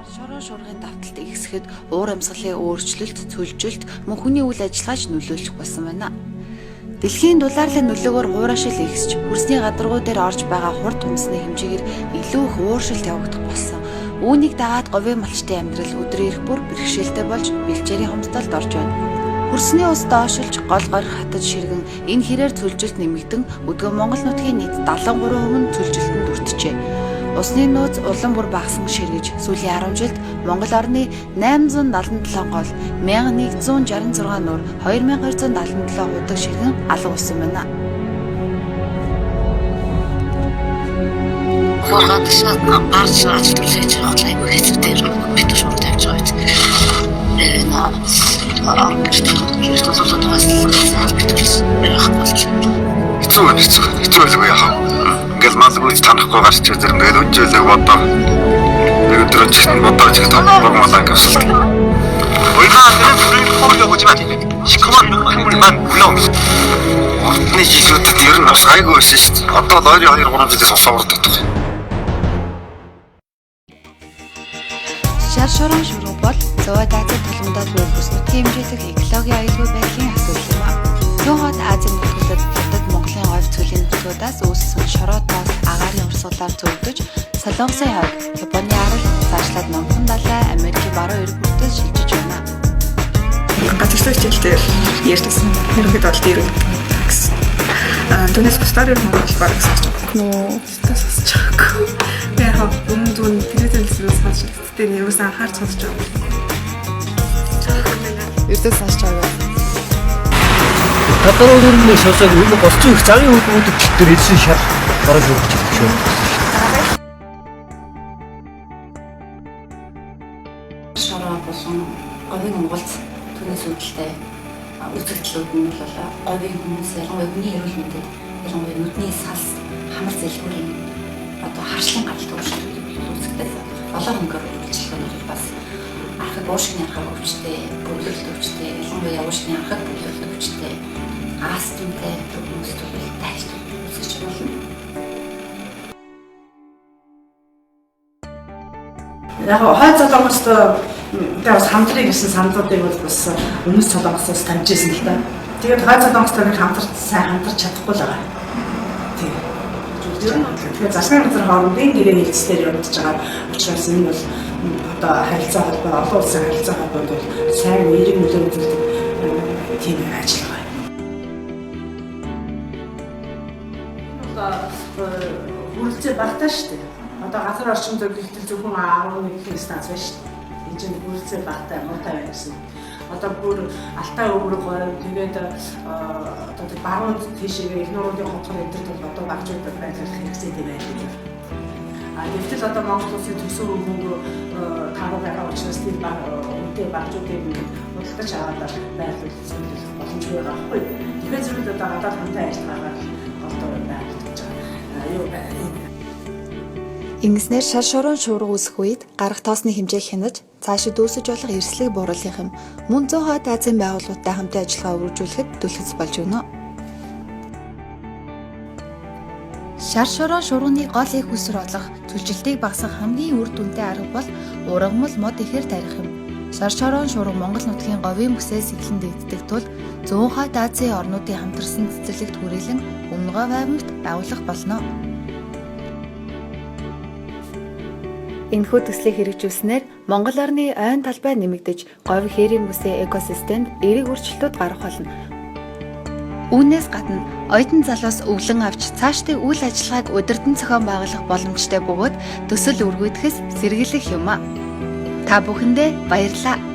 Шар шороо шуургын давталт ихсэхэд уур амьсгалын өөрчлөлт, цөлжилт, мөн хүний үйл ажиллагааж нөлөөлөх болсон байна. Дэлхийн дулаарлын нөлөөгөөр хуурайшил ихсэж, хөрсний гадаргуу дээр орж байгаа хурд тумсны хэмжээгээр илүү их ууршилт явагдах болсон. Үүнийг дагаад говийн малчдын амьдрал өдөр ирэх бүр бэрхшээлтэй болж бэлчээрийн хомсдолд орж байна. Хөрсний ус доошилж, гол горих хатаж ширгэн энэ хэрээр цөлжилт нэмэгдэн өдгөө Монгол нутгийн нийт 73% нь цөлжилтөнд өртжээ. Усны нууц улам бүр багасан ширгэж сүүлийн 10 жилд Монгол орны 877 гол, 1166 нуур, 2277 удаг ширгэн алга болсон байна. Гадагшаа гарч ажил төрөл хийж байгаа бол айгүй хэцүү дээр битүү шуурга тавьж байгаа үед энэ орон гэрт болоод бас битүүл байх болж Хэцүү байна, хэцүү. Хэцүү байлгүй яхаа. Ингээл малгүй танихгүй гарч ирэх ингээл үнжээлэг бодоо. Нэг өдөр ч гэсэн бодоо ч гэсэн баг малаа гэсэн. 얼마 안 되는 물을 퍼오려고 하지만 시커먼 흙물만 올라옵니다. Урдны жилүүдэд ер нь бас гайгүй байсан шүү дээ. Одоо л ойрын 2 3 жилээс ус аварддаг. Шар шорон шурга бол Зовоод Азийн тулгамдаад буй бүс нутгийн хэмжээлэх экологийн аюулгүй байдлын асуудал юм а. Зүүн хот Азийн нутгуудад хятад Монголын говь цөлийн нутгуудаас үүссэн шороо тоос агаарын урсгалаар зөвдөж Солонгосын хойд, Японы арал, цаашлаад Номхон далай, Америкийн баруун эрэг бүртээ шилжиж байна. Газарчлаг хичээл дээр ярьжсэн. Ерөнхийдөө бол дээр гэсэн. Аа түүнээс бусдаар ер нь бол бараг сонсч байгаагүй. Нөө сонсч байгаагүй. Би яг өмнө зүүн телевизээс сонсч байгаа. Гэтэ ерөөсөн анхаарч сонсч байгаагүй. Ердөө сонсч байгаагүй. Гадар өрнөний шосог энэ голцсон их замын хөдөлмөрөд төр элсэн шар гараж өгч ирэх шүү. Шороо болон говийн унгалц түүнээс үүдэлтэй үзэгдлүүд нь бол говийн хүмүүс ялангуяа хүний эрүүл мэндэд ялангуяа нүдний салс хамар зэлгүүрийн одоо харшлын гаралт өөрчлөлт үүсгдэг. 7 хоногор үргэлжлэх нь бол бас архаг уушгины архаг өвчтэй, бөглөрөлт өвчтэй, ялангуяа уушгины архаг бөглөрөлт өвчтэй, астмтай хүмүүст бол дахиж үүсгэж болно. Яг хойд Солонгост тэгээ бас хамтрыг гэсэн саналуудыг бол бас өмнөд Солонгосоос таньж ирсэн л да. Тэгээд хойд Солонгостой нэг хамтарч сайн хамтарч чадахгүй л байгаа. Тийм. Тэгэхээр засгийн газар хоорондын гэрээ хэлцлээр явагдаж байгаа учраас энэ бол одоо харилцаа холбоо, олон улсын харилцаа холбоонд бол сайн эерэг нөлөө үзүүлдэг тийм ажил байгаа. Хүрэлцээ багтаа шүү дээ. Одоо газар орчин зөвлөлтөл зөвхөн 11 станц байна шүү дээ. Энэ чинь хүрэлцээ багтаа муутай байна гэсэн. Одоо бүр Алтай өвөрг говь тэгээд одоо тэг баруун тийшээгээ их нуурын хотгор эдэрт бол одоо багжууд байрлах хэрэгцээтэй байна гэдэг. А гэвтэл одоо Монгол улсын төсөв мөнгө тааруу байгаа учраас тийм үнэтэй багжуудыг ингээд худалдаж аваад байрлуулсан боломжгүй байгаа байхгүй. Тэгэхээр зэрэг одоо гадаад хамтан ажиллагаагаар голдоо байрлуулж байгаа. Юу байна. Ингэснээр шар шорон шуурга үүсэх үед гарах тоосны хэмжээг хянаж, цаашид үүсэж болох эрсдлийг бууруулах юм. Мөн зүүн хойд Азийн байгууллагуудтай хамтын ажиллагаа өргөжүүлэхэд түлхэц болж өгнө. Шар шорон шуурганы гол их усэр болох цөлжилтийг багасгах хамгийн үр дүнтэй арга бол ургамал мод ихээр тарих юм. Шар шорон шуурга Монгол нутгийн говийн бүсээс эхлэн дэгддэг тул зүүн хойд Азийн орнуудын хамтарсан цэцэрлэгт хүрээлэн Өмнө Говь аймагт байгуулах болно. Энэхүү төслийг хэрэгжүүлснээр Монгол орны ойн талбай нэмэгдэж, говь хээрийн бүсийн экосистемд эерэг өөрчлөлтүүд гарах болно. Үүнээс гадна оюутан залуус өвлөн авч цаашдын үйл ажиллагааг удирдан зохион байгуулах боломжтой бөгөөд төсөл өргөдөхөөс сэргийлэх юм а. Та бүхэндээ баярлалаа.